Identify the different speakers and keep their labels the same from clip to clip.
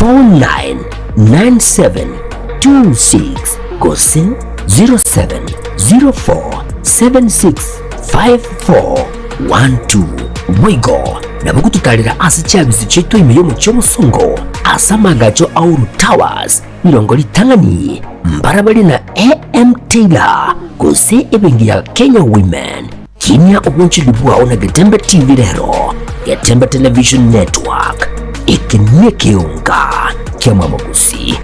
Speaker 1: 4997 26 gose 0704 7654 12. Boigo nabo gototarera ase chiabisi chiaito ime y'omochie omosongo ase amaagacho a Uhuru Towers, rirongo ritang'ani, mbarabare na AM Taylor gose ebenki ya Kenya Women. Kinia obonchori bwao na Getembe TV rero, Getembe Television Network, eke nekeonga kia Mwamogusi.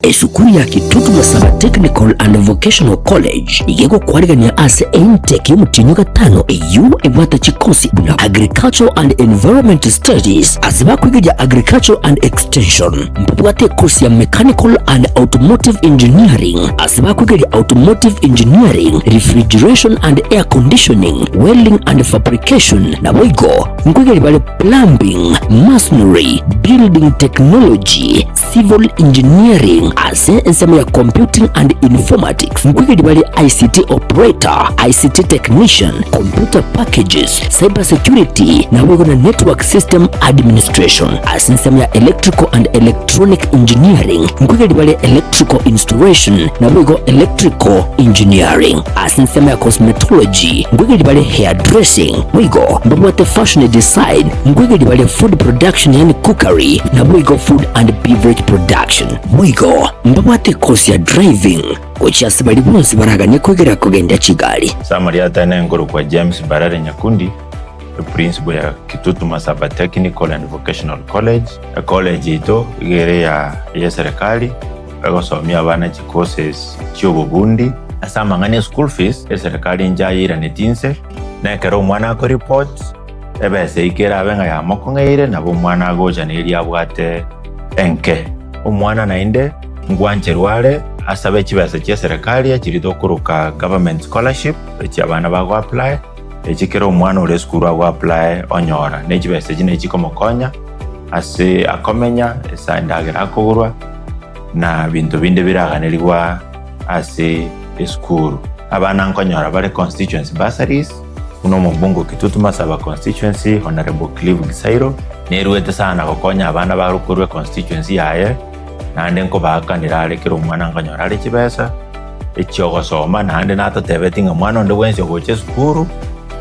Speaker 1: Esukuru ya Kitutu Masaba Technical and Vocational College nigo egokwarigania ase eintake y'omotienyi o gatano eyio ebwate chikosi buna Agricultural and Environment Studies ase bakwegeria Agricultural and Extension. Mbabwate ekosi ya Mechanical and Automotive Engineering ase bakwegeria Automotive Engineering, Refrigeration and Air Conditioning, Welding and Fabrication naboigo nkwegeria bare Plumbing, Masonry, Building Technology, Civil Engineering ase ensemo ya Computing and Informatics nkoigeria bare ICT Operator, ICT Technician, Computer Packages, Cyber Security naboigo na Network System Administration. Ase ensemo ya Electrical and Electronic Engineering nkoigeria bare Electrical Installation naboigo Electrical Engineering. Ase ensemo ya Cosmetology nkoigeria bare Hairdressing boigo mbabwate Fashion Design nkoigeria bare Food Production yaani Cookery naboigo Food and Beverage Production. Boigo mbabwate ekosi ya Driving gochia ase baria bonsi baraganie koigera kogendia chigari.
Speaker 2: Samari atene nkorokwa James Mbarare Nyakundi, eprinciple ya Kitutu Masaba Technical and Vocational College. Ecollege yaito iga ere ya eserekari egosomia abana chicourses chiobobundi. Ase amang'ana e school fees, eserekari inche ayeiraneti inse, na ekero omwana akoreport, ebesa eyio kerabe ng'a yamokong'eire, nabo omwana agocha na eria abwate enke. Omwana naende ngwancherwa are asabe chibesa chi'eserekari echiria tokoroka government scholarship, echi abana bago apply, echi kera omwana ore esukuru ago apply onyora. Ne chibesa echi nachi chikomokonya ase akomenya, ase endagera akogorwa, na binto binde biraganerigwa ase esukuru. Abana nkonyora bare constituency bursaries, buna omobunge o Kitutu Masaba constituency Honourable Clive Gisairo, neruete sana gokonya abana bare korwa econstituency yaye, naende nkobaakanera are kera omwana nkonyora are chibesa echiogosoma, naende natotebeti ng'a mwana onde bwensi ogocha esukuru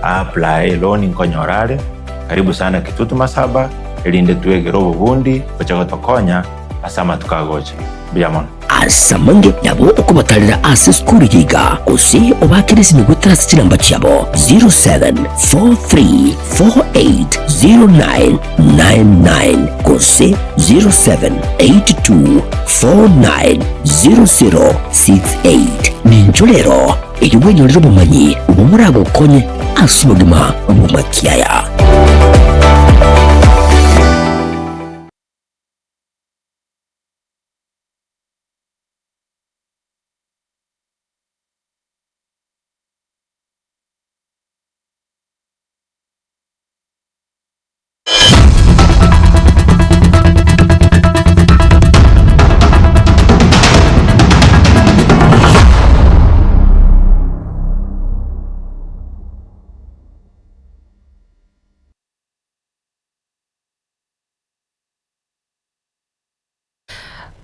Speaker 2: a apply eloan nkonyora are. Karibu sana Kitutu Masaba, erinde twegere obobundi gocha gotokonya ase amatuko agocha. Mbuya mono.
Speaker 1: Ase amange nabo okobatarera ase esukuru eye iga, gose obaakere esimi goetera ase chinamba chiabo 0743480999 gose 0782490068. Ninchwo rero erio bwenyorere obomanyi obwo moragokonye ase obogima bw'amakiaya.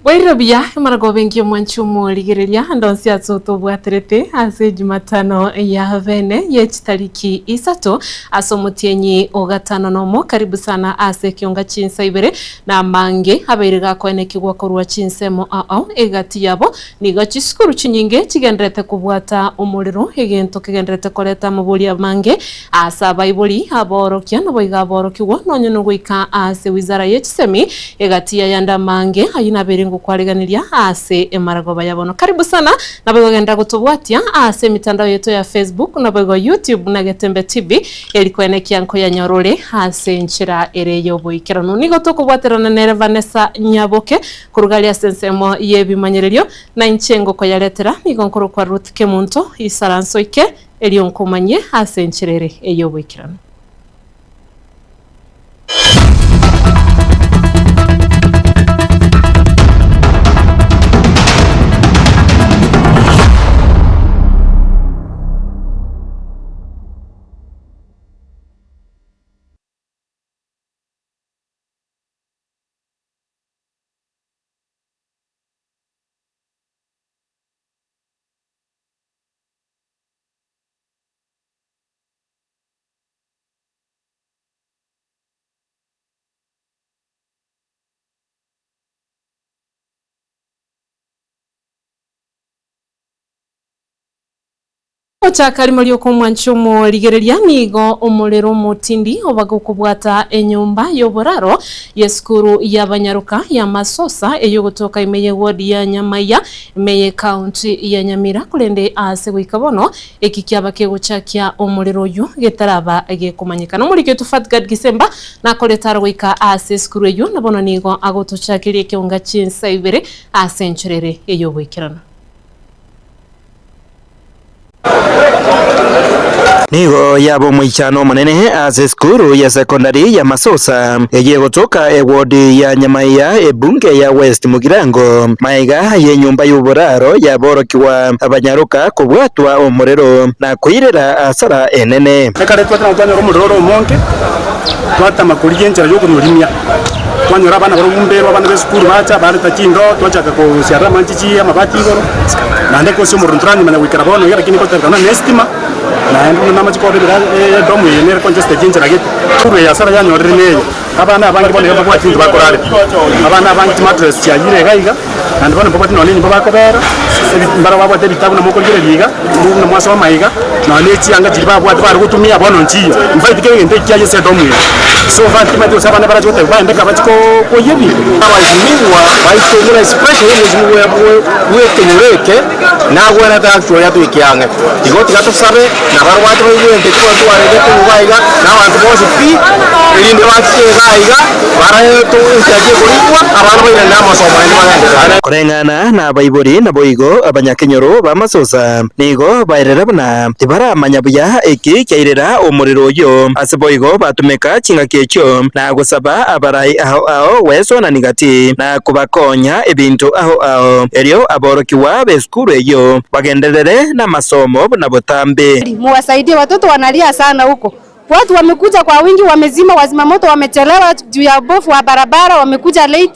Speaker 3: Bwairire buya emaragoba engiya omwanchi omorigereria ande onsi ase otobwaterete ase ejumatano ya bene ye chitariki isato ase omotienyi o gatano nomo karibu sana ase ekionga chinsa ibere na amange abeire gakoenekigwa korwa chinsemo ao egati yabo nigo chisukuru chinyinge chigenderete kobwata omorero egento kegenderete koreta amabori amange Ase abaibori, aborokia, naboigo aborokigwa, nonya nogoika ase wizara ye chisemi, egati y'ayande amange, ayio nabeire ngokwariganiria ase emaragoba ya bono. Karibu sana, naboigo genderera gotobwatia ase emitandao yaito ya Facebook, naboigo YouTube na Getembe TV, eri koenekia nkoyanyora ore ase enchera ere y'oboikeranu. Nigo tokobwaterana nere Vanessa Nyaboke, koruga aria ase ensemo y'ebimanyererio, na inche ngokoyaretera, nigo nkorokwa Ruth Kemunto, Isaranso ike. Erio nkomanyie ase enchera ere ey'oboikeranu. Ngochaka rimo ri'okomwancha omorigereria nigo omorero omotindi obaga okobwata enyomba y'oboraro y'esukuru y'abanyaroka ya Masosa eyogotoka ime y'eward ya Nyamaiya ime y'ecounty ya Nyamira korende aase goika bono eki kiaba kegochakia omorero oyio getaraba gekomanyekana. Omoriki oito Fatgard Gisemba nakorete aro goika aase esukuru eyio na bono nigo agotochakeria ekeonga chinsa ibere ase enchera ere ey'oboikeranu.
Speaker 4: Nigo yaba omoichano omonene ase esukuru ya sekondari ya Masosa eyio egotoka ewodi ya Nyamaiya ebunge ya West Mugirango magega y'enyomba y'oboraro yaborokigwa abanyaroka kobwatwa omorero na koirera asara enene.
Speaker 5: Ekero twatama twanyora omorero ore omonge, twatama korigia enchera y'okonyorimia. Twanyora abana barobwo mberwa, abana b'esukuru bacha, bareta chindoo, twachaka kosiarera amanchichi amabati igoro, naende gose omorero ntoranyomanya goikera bono iga lakini goterekana buna nestima, naende buna namache korora ebira edomu eye nere congested enchera gete. Esukuru eye asara yanyorire neye, abana abange bono iga mbabwati ebinto bakorarera, abana abange chimattress chiayire iga iga, naende bono mbabwati nonya nenyomba bakobera, ebi mbaro babwate ebitabu buna mokorigereria iga, buna mwasoma iga, nonya ne chianga chiria babwate bare gotumia bono nchiyo. Infact kera egento ekiaye ase edomu eye. So far timanyeti gose abana barache goteba baende ka bachie koyia ebinto.
Speaker 6: Abaheshimiwa baito buna especially omweshimiwa bw'ekenyoro eke nagwenerete actually atoike ang'e. Igo tiga tosabe nabarabwo bache baigwe enteke twarenge koigwa iga na abanto bonsi pi erinde bachike iga iga baraetwe enchera chi'ekorikwa abana bairane amasomo naende bagenderere.
Speaker 4: Koreng'ana nabaibori naboigo abanyakenyoro b'amasosa nigo baerera buna tibaramanya buya eki kiairera omorero oyio, ase boigo batumeka chingaki echio na gosaba abarai ao ao gwesonani gati na kobakonya ebinto ao ao, erio aborokigwa b'esukuru eyio bagenderere namasomo buna botambe.
Speaker 7: Muwasaidie, watoto wanalia sana huko. Watu wamekuja kwa wingi, wamezima, wazimamoto wamechelewa juu ya ubovu wa barabara, wamekuja late.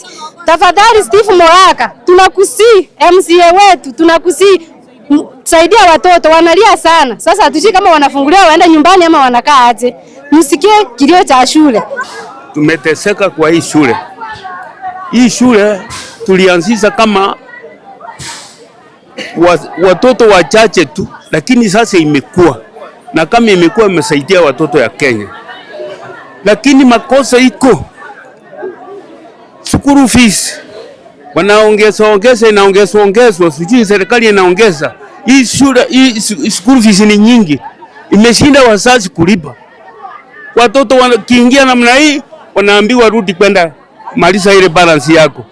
Speaker 7: Tafadhali Steve Mogaka, tunakusii MCA wetu, tunakusii saidia watoto wanalia sana. Sasa hatujui kama wanafunguliwa waende nyumbani ama wanakaa aje. Msikie kilio cha shule.
Speaker 8: Tumeteseka kwa hii shule. Hii shule tulianzisha kama watoto wachache tu, lakini sasa imekuwa na kama imekuwa imesaidia watoto ya Kenya, lakini makosa iko school fees wanaongeza ongeza, inaongezwa ongezwa, sijui serikali inaongeza hii shule hii school fees ni nyingi, imeshinda wazazi kulipa. Watoto wakiingia namna hii wanaambiwa rudi kwenda maliza ile balance yako.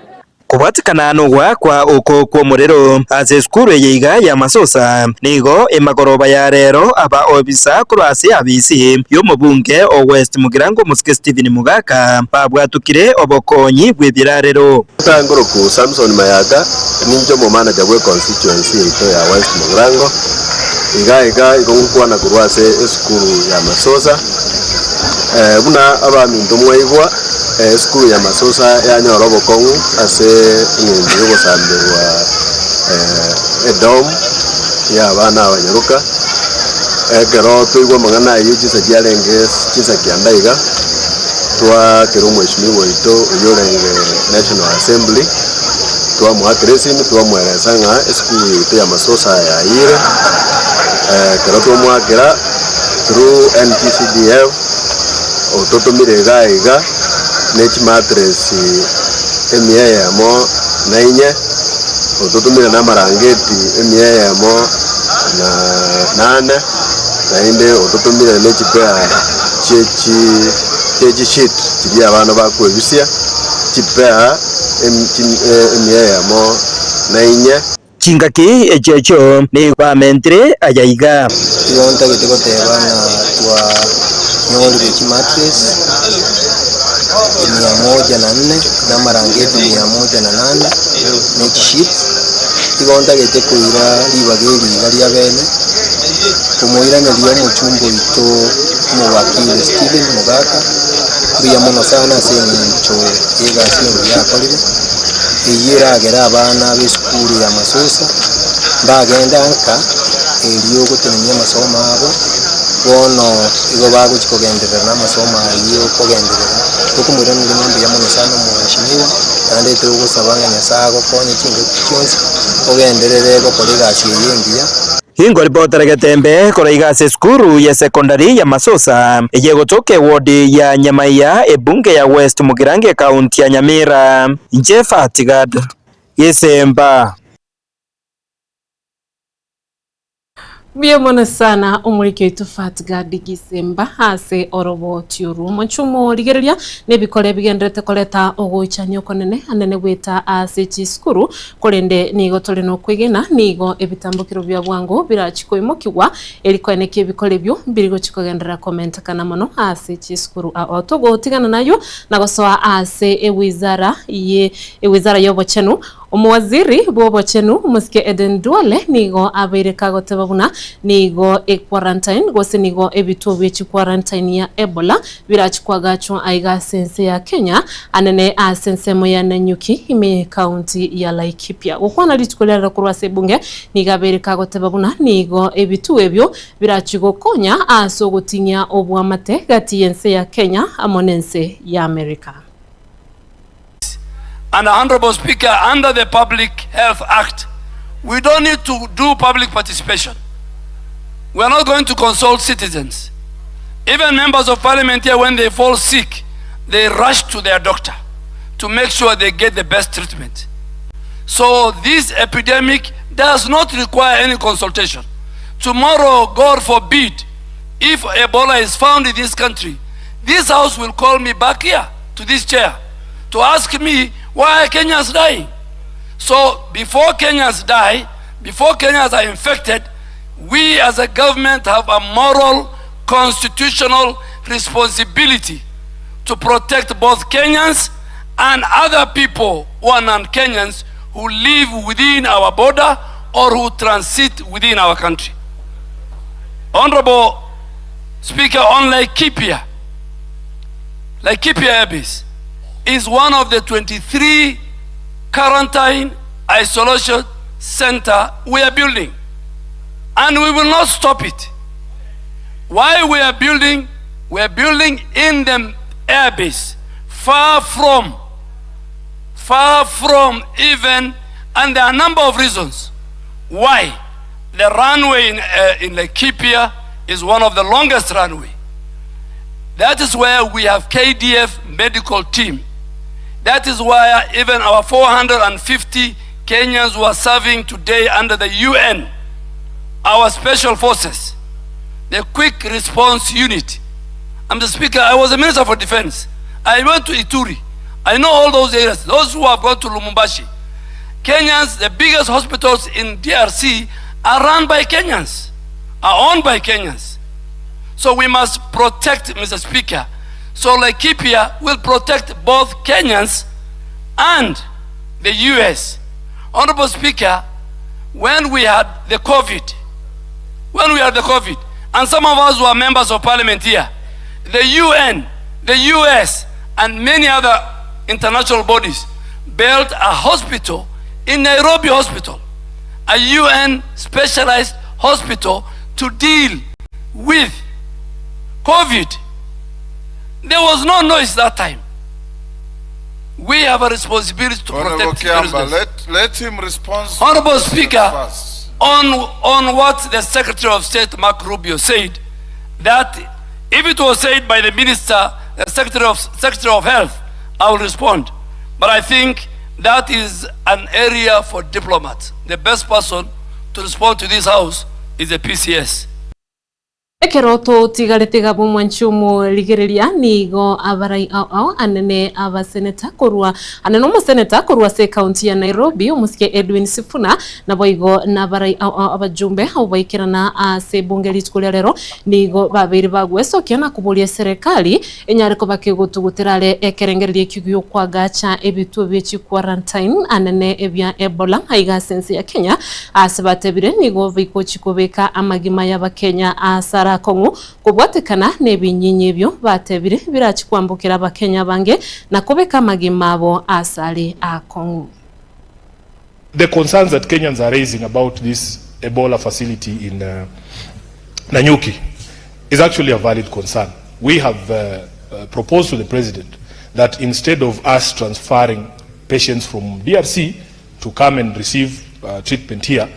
Speaker 4: Kobwatekana nogwakwa oko kw'omorero ase esukuru eye iga ya Masosa nigo emagoroba ya rero aba obisa korwa ase abisi y'omobunge o West Mugirango Omosike Stephen Mogaka babwatukire obokonyi bw'ebirarero.
Speaker 9: Nkoroku Samson Mayaka, ninche omomanager bwe constituency yaito ya West Mugirango, iga iga igo ngokwana korwa ase esukuru ya Masosa. Buna abaminto mwaigwa, esukuru ya Masosa yanyora obokong'u ase eng'encho yogosamberwa edom ya abana abanyaroka. Ekero twaigwa amang'ana ayio chinsa chiarenge chinsa kianda iga, twakera omweshimiwa oito oyio orenge National Assembly, twamoakera esimi twamoeresa ng'a esukuru yaito ya Masosa yayire, ekero twamoakera through NPCDF, ototomire iga iga ne chimatress emia eyemo na inye, ototomire na amarangeti emia eyemo na nane, naende ototomire ne chipea chie chi chie chisheet chiria abana bakoebisia, chipea emia eyemo na inye.
Speaker 4: Chingaki echio echio nigo bamentire aya iga.
Speaker 10: Igo ntagete goteba ng'a twanyorire chimattress mia moja na nne, na amarangeti mia moja na nane, ne chisheets. Igo ntagete koira ribaga eri iga ria bene, komoiraneria omochumba oito omowakili Stephen Mogaka, mbuya mono sana ase eng'encho y'egasi engiya akorire. Eyio eragere abana b'esukuru ya Masosa mbagende anka erio gotenenia amasomo abo, bono igo bagochia kogenderera namasomo ayio kogenderera. Tokomoiraneria ng'a mbuya mono sana omweshimiwa, naende togosaba ng'a Nyasaye agokonye chingaki chionsi, ogenderere gokora egasi eye engiya.
Speaker 4: Ingoripotera Getembe korwa iga ase esukuru ye secondary ya Masosa eye egotoka eward ya Nyamaiya ebunge ya West Mugirango ekaunti ya Nyamira. Inche Fatigad Gisemba.
Speaker 3: Mbuya mono sana omoriki oito Fatgard Gisemba ase oroboti orwo. Omonche omorigereria nebikore bigenderete koreta ogoichania okonene anene goeta ase chisukuru, korende nigo tore nokwegena nigo ebitambokero bia bwango birachi koimokigwa eri koenekia ebikore ebio mbiri gochi kogenderera komentekana mono ase chisukuru ao. Togotigana nayio na gosoa ase ewizara ye ewizara y'obochenu Omowaziri bw'obochenu, omosike Eden Duale, nigo abeire kagoteba buna nigo equarantine gose nigo ebituo bie chiquarantine ya Ebola birachi kwagachwa aiga ase ense ya Kenya anene ase ensemo ya Nanyuki ime ye county ya Laikipia. Gokwana rituko riarero korwa ase ebunge nigo abeire kagoteba buna nigo ebituo ebio birachi gokonya ase ogoting'ia oboamate gati y'ense ya Kenya amo nense ya America.
Speaker 11: And Honourable Speaker, under the Public Health Act, we don't need to do public participation. We are not going to consult citizens. Even members of parliament here, when they fall sick, they rush to their doctor to make sure they get the best treatment. So this epidemic does not require any consultation. Tomorrow, God forbid, if Ebola is found in this country, this house will call me back here to this chair to ask me why are Kenyans dying. So before Kenyans die, before Kenyans are infected, we as a government have a moral, constitutional responsibility to protect both Kenyans and other people who are non-Kenyans who live within our border or who transit within our country. Honorable Speaker, on Laikipia, Laikipia Air Base is one of the 23 quarantine isolation center we are building. And we will not stop it. Why we are building? We are building in the airbase, far from, far from even, and there are a number of reasons why the runway in, in Laikipia is one of the longest runway. That is where we have KDF medical team. That is why even our 450 Kenyans who are serving today under the UN, our special forces, the quick response unit. I'm the speaker, I was a minister for defense. I went to Ituri. I know all those areas, those who have gone to Lumumbashi. Kenyans, the biggest hospitals in DRC are run by Kenyans, are owned by Kenyans. So we must protect, Mr. Speaker. So Laikipia will protect both Kenyans and the US. Honorable Speaker, when we had the COVID, when we had the COVID, and some of us were members of parliament here, the UN, the US, and many other international bodies built a hospital in Nairobi Hospital, a UN specialized hospital to deal with COVID. There was no noise that time. We have a responsibility to
Speaker 12: Honorable
Speaker 11: protect
Speaker 12: Kiamba,
Speaker 11: residents.
Speaker 12: let, let him respond. to
Speaker 11: Honorable
Speaker 12: the question
Speaker 11: Speaker,
Speaker 12: first.
Speaker 11: on, on what the Secretary of State Mark Rubio said, that if it was said by the Minister, the Secretary of, Secretary of Health, I will respond. But I think that is an area for diplomats. The best person to respond to this house is the PCS.
Speaker 3: Ekero totigarete iga bw'omwanchi omorigereria, nigo abarai ao ao anene abaseneta korwa anene omoseneta korwa ase ekaunti ya Nairobi omosike Edwin Sifuna naboigo nabarai ao ao abajumbe abwo baikerana ase ebunge rituko ria rero nigo babeire bagwesokia na koboria eserekari enyare koba kegotugutera are ekerengererio ekio giokwagacha ebituo bie chiquarantine anene ebia Ebola aiga ase ense ya Kenya ase batebire nigo bigochi kobeka amagima y'abakenya ase are akong'u kobwatekana nebinyinyi ebio batebire birachi kwambokera abakenya abange na kobeka amagima abo ase are akong'u.
Speaker 13: The concerns that Kenyans are raising about this Ebola facility in uh, Nanyuki is actually a valid concern. We have uh, uh, proposed to the president that instead of us transferring patients from DRC to come and receive uh, treatment here,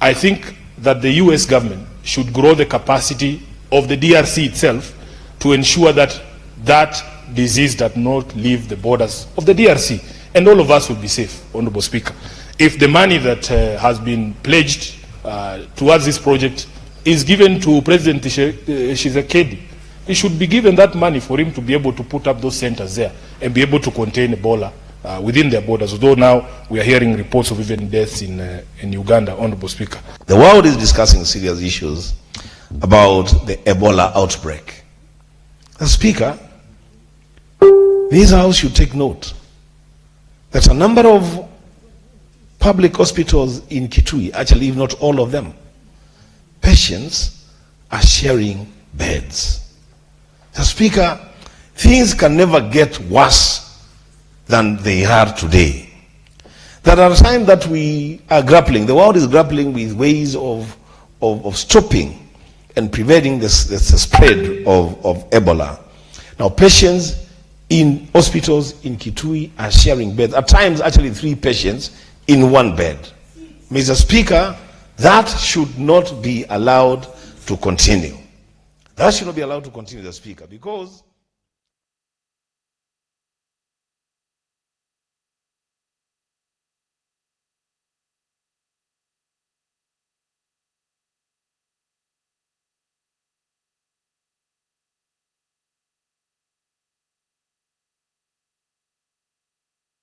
Speaker 13: I think that the US government should grow the capacity of the DRC itself to ensure that that disease does not leave the borders of the DRC and all of us will be safe, Honorable Speaker. If the money that uh, has been pledged uh, towards this project is given to President Tshisekedi, he should be given that money for him to be able to put up those centers there and be able to contain Ebola uh, within their borders. Although now we are hearing reports of even deaths in, uh, in Uganda, Honorable Speaker.
Speaker 14: The world is discussing serious issues about the Ebola outbreak. The Speaker, this House should take note that a number of public hospitals in Kitui, actually if not all of them, patients are sharing beds. The Speaker, things can never get worse than they are today. There are times that we are grappling, the world is grappling with ways of, of, of stopping and preventing this, this spread of, of Ebola. Now, patients in hospitals in Kitui are sharing beds, at times, actually, three patients in one bed. Mr. Speaker, that should not be allowed to continue. That should not be allowed to continue, the Speaker, because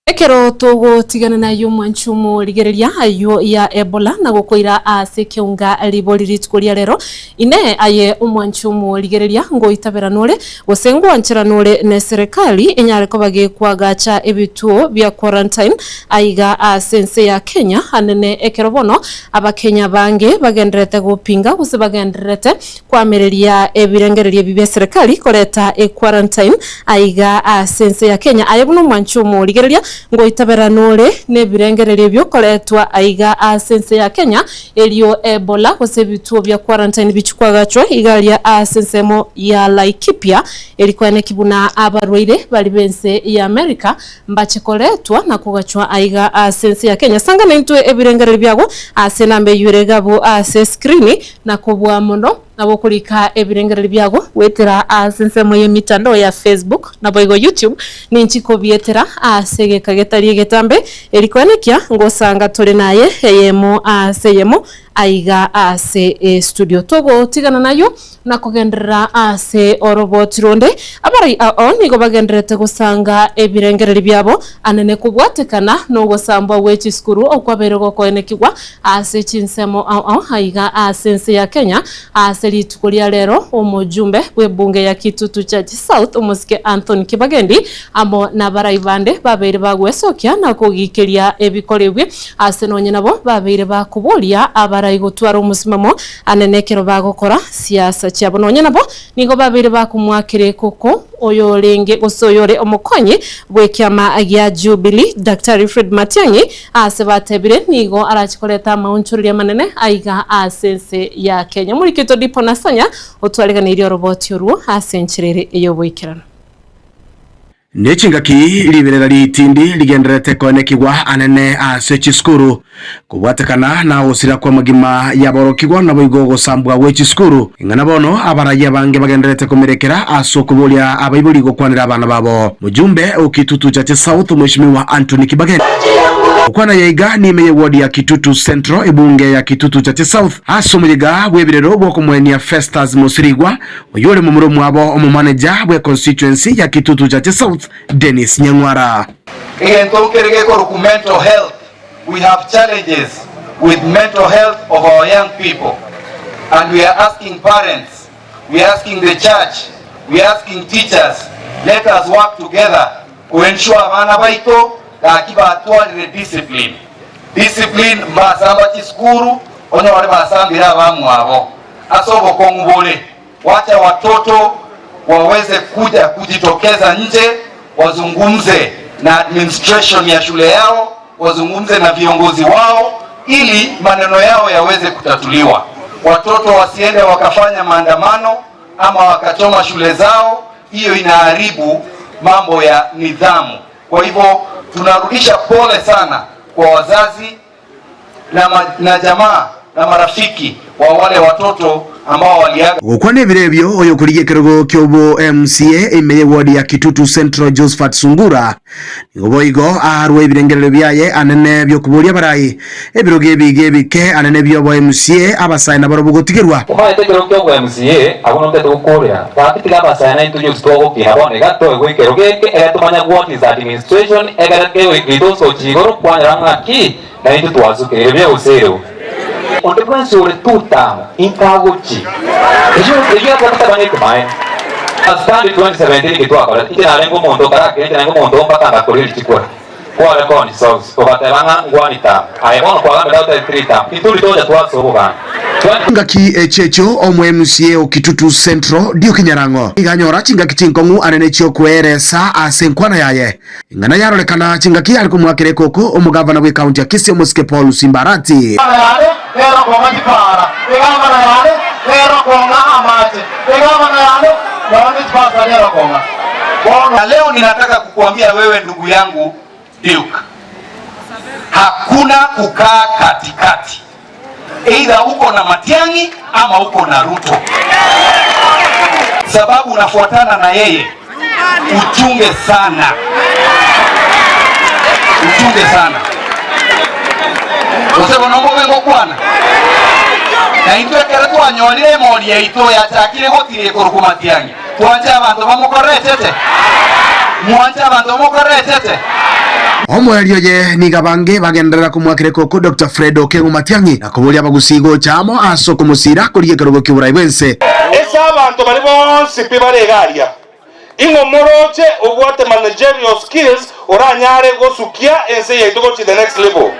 Speaker 3: Ekero togotigana nayio omwanchi omorigereria ayio ya Ebola na gokoira ase ekeunga ribori rituko ria rero. Inee aye omwanchi omorigereria ngoitaberana ore gose ngwancherana ore neserekari enyare koba gekwagacha ebituo bia quarantine aiga ase ense ya Kenya anene ekero bono abakenya abange bagendererete gopinga gose bagendererete Koamereria ebirengererio ebi bia serikali koreta equarantine aiga ase ense ya Kenya. Aye buna omwanchi omorigereria ngoitaberana ore nebirengererio ebio koretwa aiga ase ense ya Kenya erio Ebola gose ebituo bia quarantine bichi kwagachwa iga aria ase ensemo ya Laikipia eri koeneki buna abarwaire baria bense ya America Mbache koretwa na kogachwa aiga ase ense ya Kenya. Sanga naintwe ebirengererio biago ase enamba eyio ere igabu ase escrini, na kobua mono nabo okorika ebirengererio biago goetera ase ensemo y'emitandao ya Facebook naboigo YouTube. Ninchi kobietera ase egeka getari egetambe eri koenekia ngosanga tore naye eyemo ase eyemo aiga ase estudio. Togotigana nayio na kogenderera ase oroboti ronde. Abarai ao nigo bagendererete gosanga ebirengererio biabo anene kobwatekana nogosambwa gwe chisukuru okwabeire gokoenekigwa ase chinsemo ao ao aiga ase ense ya Kenya. Ase rituko ria rero omojumbe bw'ebunge ya Kitutu Church South omosike Anthony Kibagendi amo nabarai bande babeire bagwesokia na kogikeria ebikora ebio ase nonye nabo babeire bakoboria abarai gotwara omosimamo Anene ekero bagokora siasa chiabo. Nonya nabo nigo babeire bakomoakera ekoko oyorenge gose oyore omokonyi bw'ekiama gia Jubilee Daktari Fred Matiang'i aase batebire nigo arache koreta amaonchoreria amanene aiga ase ense ya Kenya. Omoriki oito Dipo Nasanya otwareganeirie oroboti orwo ase enchera ere ey'oboikeranu.
Speaker 15: Ne chingaki riberera ritindi rigendererete koenekigwa anene ase chisukuru, kobwatekana na ogosira kw'amagima y'aborokigwa naboigo ogosambwa gwe chisukuru, ing'ana bono abarai abange bagendererete komerekera ase okoboria abaibori gokwanera abana babo. Mojumbe o Kitutu Chache South Mheshimiwa Anthony Kibageni okwana yaiga nime ye ward ya Kitutu Central ebunge ya Kitutu Chache South ase omoyega bw'ebirero bw'okomoenia Festus Mosirigwa Oyio ore momura omwabo omomaneja bwe constituency ya Kitutu Chache South, Dennis Nyang'wara.
Speaker 12: Egento nkere gekorokwa mental health, we have challenges with mental health of our young people and we are asking parents, we are asking the church, we are asking teachers, let us work together ku ensure abana baito gaki batwarire discipline. Discipline mbasamba chisukuru onyore basambire abamwabo. Ase obokong'u bore, wacha watoto waweze kuja kujitokeza nje, wazungumze na administration ya shule yao, wazungumze na viongozi wao ili maneno yao yaweze kutatuliwa. Watoto wasiende wakafanya maandamano ama wakachoma shule zao, hiyo inaharibu mambo ya nidhamu. Kwa hivyo tunarudisha pole sana kwa wazazi na, na jamaa na marafiki wa wale watoto ambao waliaga.
Speaker 15: Gokwana ebiro ebio, oyokorigia ekerogo ki'obo MCA ime y'eward ya Kitutu Central Josphat Sungura nigo boigo aarwe ebirengererio biaye anene biokoboria abarai ebirogo ebiga ebike anene biobo MCA abasae nabarobwo gotigerwa.
Speaker 16: Omanyete ekero kia obo MCA abwo notete gokorera gaki tiga abasae naintwe gionsi twagokina bono iga toegwe ekerogo eke egere tomanye what is administration egere kegoitosochia igoro kwanyora ng'aki Naintwe twasukeire buya gose ereo. Onde bwensi ore tutamo, inkagochie. Eyio eyio atwatagete ekemaene. Ase 2017 eke twakorete, inche narenge omonto okarakire, inche narenge omonto mpaka ngakoria richikura. Kware koni socks, ogateba ng'a ngwani tamo. Aye bono kwagambete agotebia three tamo. Intwe ritocha twasoa oboganda. 20.
Speaker 15: Chingaki echi echio omo MCA o Kitutu Central Duke Nyarang'o nigo anyora chingaki chinkong'u anene chiokweeresa ase enkwana yaye. Eng'ana yarorekana chingaki are komoakera ekoko omogavana bw'ekaunti ya Kisii omosike Paul Simbarati.
Speaker 12: Egana yane nero kong'a chipaara, egavana yane nero kong'a amache, egavana yane nonya ne chipasa nero kong'a. Bono. Na leo ninataka kukuambia wewe ndugu yangu Duke, hakuna kukaa katikati, either uko na Matiang'i ama uko na Ruto, sababu unafuatana na yeye. Uchunge sana, uchunge sana gose bono mbobe ngokwana na intwe ekero twanyorire emori yaito yachakire gotira ekorokwa Matiang'i twanche abanto bamokoretete mwanche abanto bamokoretete.
Speaker 15: Omoerio oye nigo abange bagenderera komoakera ekoko Doctor Fred Okengo Matiang'i na koboria abagusii gocha amo ase okomosiira korigia ekerogo ki'oborai bw'ense.
Speaker 17: Ase abanto baria bonsi pi bare iga aria, ing'o moroche obwate managerial skills oranyare gosukia ense yaito gochia the next level?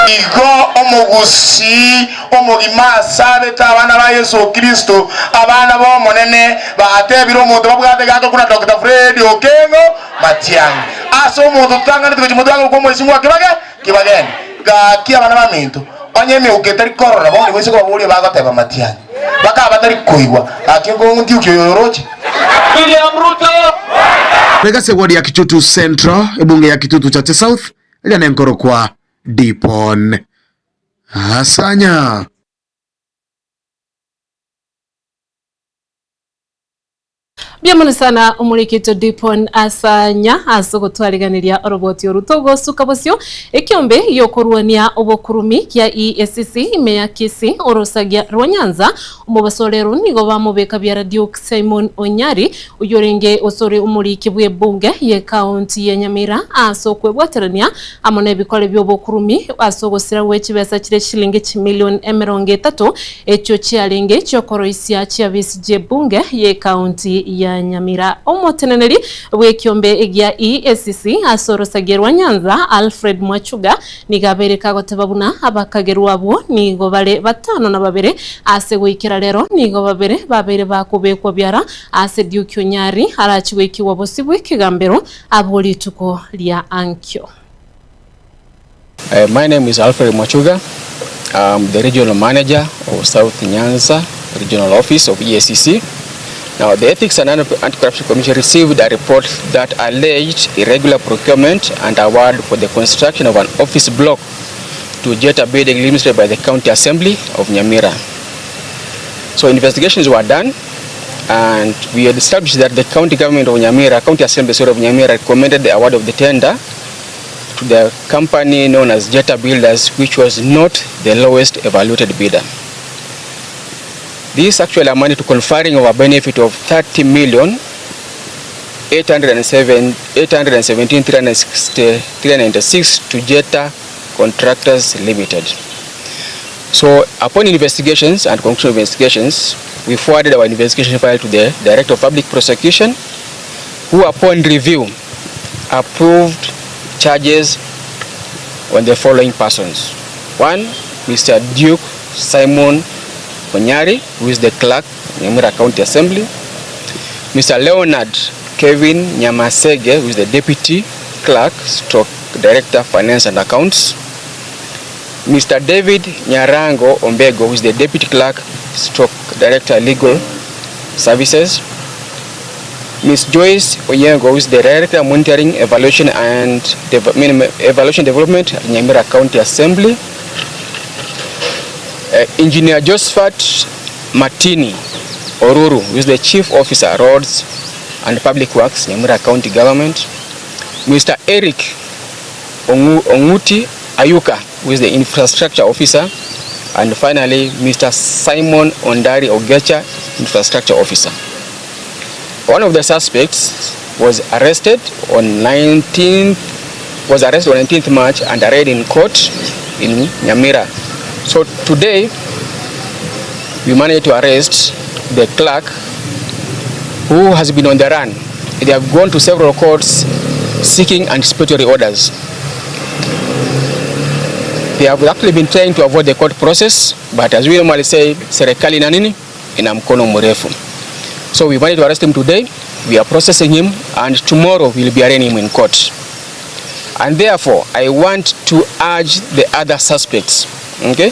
Speaker 18: Igo omogusii omogima asabete abana ba Yeso Kristo, abana b'Omonene, batebire omonto babwate gaka buna Doctor Fred Okengo Matiang'i. Ase omonto totanganeti gochia motwe agokwa omoisimwa kibage kibageni. Gaki abana baminto, onye emeuko etari korora bono nigo ase kobaboria bagoteba Matiang'i. Bakaba batari koigwa, gaki nkogontiokia oyo oroche.
Speaker 12: William Ruto.
Speaker 15: Regase ward ya Kitutu Central, ebunge ya Kitutu Chache South, eria nenkorokwa Dipon Asanya.
Speaker 3: Mbuya mono sana omorikito Dipon Asanya ase ogotwariganeria oroboti oru togosuka bosio ekiombe giokorwania obokurumi kia EACC ime ya Kisii orosagia rwa Nyanza omobaso rero nigo bamobeka biara Duke Simon Onyari oyio orenge osore omoriki bw'ebunge ye county ya Nyamira ase okwebwaterania amo nebikore biobokurumi ase ogosira gwe chibesa chire chilingi chimilion emerongo etato echio chiarenge chiokoroisia chiabisi chi'ebunge y'ecounty ya Nyamira. Omoteneneri bw'ekiombe gia EACC ase orosagia rwa Nyanza Alfred Mwachuga nigo abeire kagoteba buna abakagerwa abwo nigo bare batano na babere ase goikera rero nigo babere babeire bakobekwa biara ase Duke Onyari arachi goikigwa bosio bw'ekegambero abwo rituko ria ankio.
Speaker 19: My name is Alfred Mwachuga. I'm the regional manager of South Nyanza Regional Office of EACC. Now, the Ethics and Anti-Corruption Commission received a report that alleged irregular procurement and award for the construction of an office block to Jeta Building Limited by the County Assembly of Nyamira. So investigations were done and we had established that the county government of Nyamira, County Assembly sorry, of Nyamira recommended the award of the tender to the company known as Jeta Builders, which was not the lowest evaluated bidder. This actually amounted to conferring of a benefit of 30 million 807 817 396 to Jeta Contractors Limited. So upon investigations and conclusion of investigations, we forwarded our investigation file to the Director of Public Prosecution, who upon review approved charges on the following persons. One, Mr. Duke Simon Onyari, who is the clerk, Nyamira County Assembly. Mr. Leonard Kevin Nyamasege, who is the deputy clerk, stroke director, finance and accounts. Mr. David Nyarango Ombego, who is the deputy clerk, stroke director, legal services. Ms. Joyce Onyango, who is the director, monitoring, evaluation and evaluation development at Nyamira County Assembly. Engineer Josephat Martini Oruru, who is the Chief Officer, Roads and Public Works, Nyamira County Government, Mr. Eric Onguti Ayuka, who is the Infrastructure Officer, and finally Mr. Simon Ondari Ogecha, Infrastructure Officer. One of the suspects was arrested on 19th was arrested on 19th March and arraigned in court in Nyamira. So today we managed to arrest the clerk who has been on the run. They have gone to several courts seeking anticipatory orders. They have actually been trying to avoid the court process, but as we normally say, serikali ina nini? Ina mkono mrefu. So we managed to arrest him today. We are processing him and tomorrow we will be arraigning him in court. And therefore, I want to urge the other suspects, okay?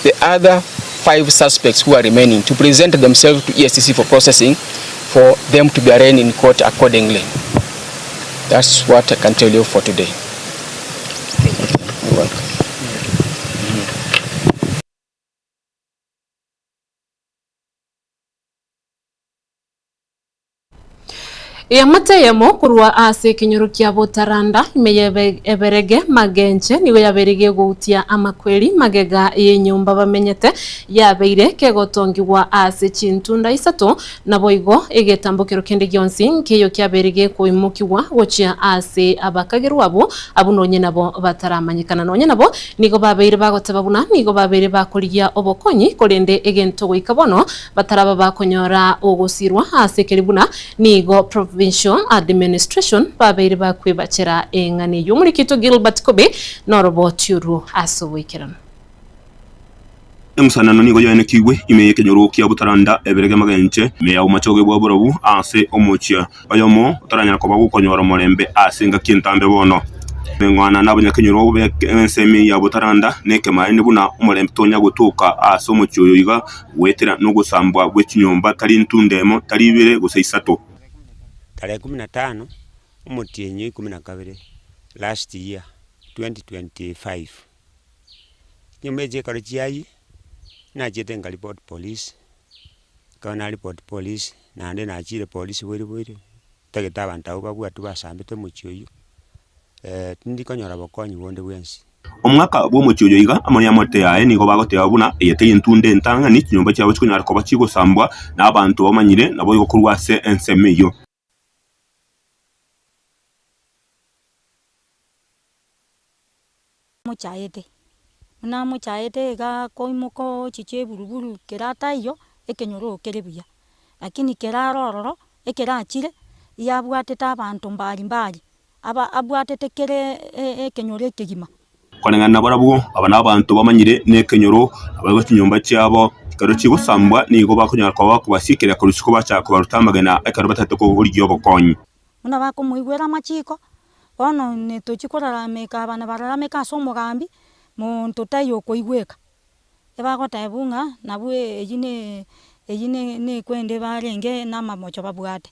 Speaker 19: The other 5 suspects who are remaining to present themselves to EACC for processing, for them to be arraigned in court accordingly. That's what I can tell you for today. You're welcome.
Speaker 3: Eamate eyemo korwa ase ekenyoro kia Botaranda ime y'Eberege Magenche nigo yabeire gegoutia amakweri magega y'enyomba bamenyete yabeire kegotongigwa ase chintunda isato naboigo egetambokero kende gionsi nkeiyo kiabeire gekoimokigwa gochia ase abakagerwa abwo abwo nonye nabo bataramanyekana nonye nabo nigo babeire bagoteba buna nigo babeire bakorigia obokonyi korende egento goika bono bataraba bakonyora ogosirwa ase ekeri buna nigo Provincial Administration babeire bakwebachera eng'ana eyio. Omorikito Gilbert Kobe noroboti orwo ase oboikeranu.
Speaker 20: Emusanano nigo yaenekigwe ime y'ekenyoro kia Butaranda eberege magenche ime ya omochoge bwa borabu ase omochie oyomo otaranyara koba gokonyora omorembe ase engaki entambe bono. Emeng'wana nabanyakenyoro b'ensemo ya Butaranda nekemaene buna omorembe tonya gotoka ase omochie oyo iga goetera nogosambwa gwe chinyomba tari ntunda emo, tari ibere gose isato.
Speaker 21: Tarehe kumi na tano omotienyi o ikomi na kabere last year 2025, chinyomba echi ekero chiayia, nachiete nka report police, ekero na report police, naende nachire polisi boire boire, ntagete abanto abwo babwatwe basambete omochie oywo, tindi konyora bokonyi bonde bwensi.
Speaker 20: Omwaka bw'omochie oyo iga amo neamate yaye nigo bagoteba buna eye teri entunda entang'ani chinyomba chiabo chikonyara koba chigosambwa nabanto bamanyire naboigo korwa ase ensemo eyio.
Speaker 22: Mochaete, buna amochaete iga akoimoka ochicha eburuburu kere ataiyo, ekenyoro kere buya. Lakini kere aro ororo, ekere achire, iyabwatete abanto mbari mbari, aba abwatete kere ekenyoro ekegima.
Speaker 20: Koreng'ana nabarabwo, aba nabanto bamanyire nekenyoro, naboigo chinyomba chiabo ekero chigosambwa nigo bakonyara koba bakobasiekeria korwa isiko bachaka kobaruta amagena ekero batagete korigia obokonyi.
Speaker 22: Buna bakomoigwera amachiko, bono netochia korarameka abana bararameke ase omogambi, monto taiyo okoigweka. Ebagotebwa ng'a nabwo eyio ne eyio ne nekwende barenge na amamocho babwate.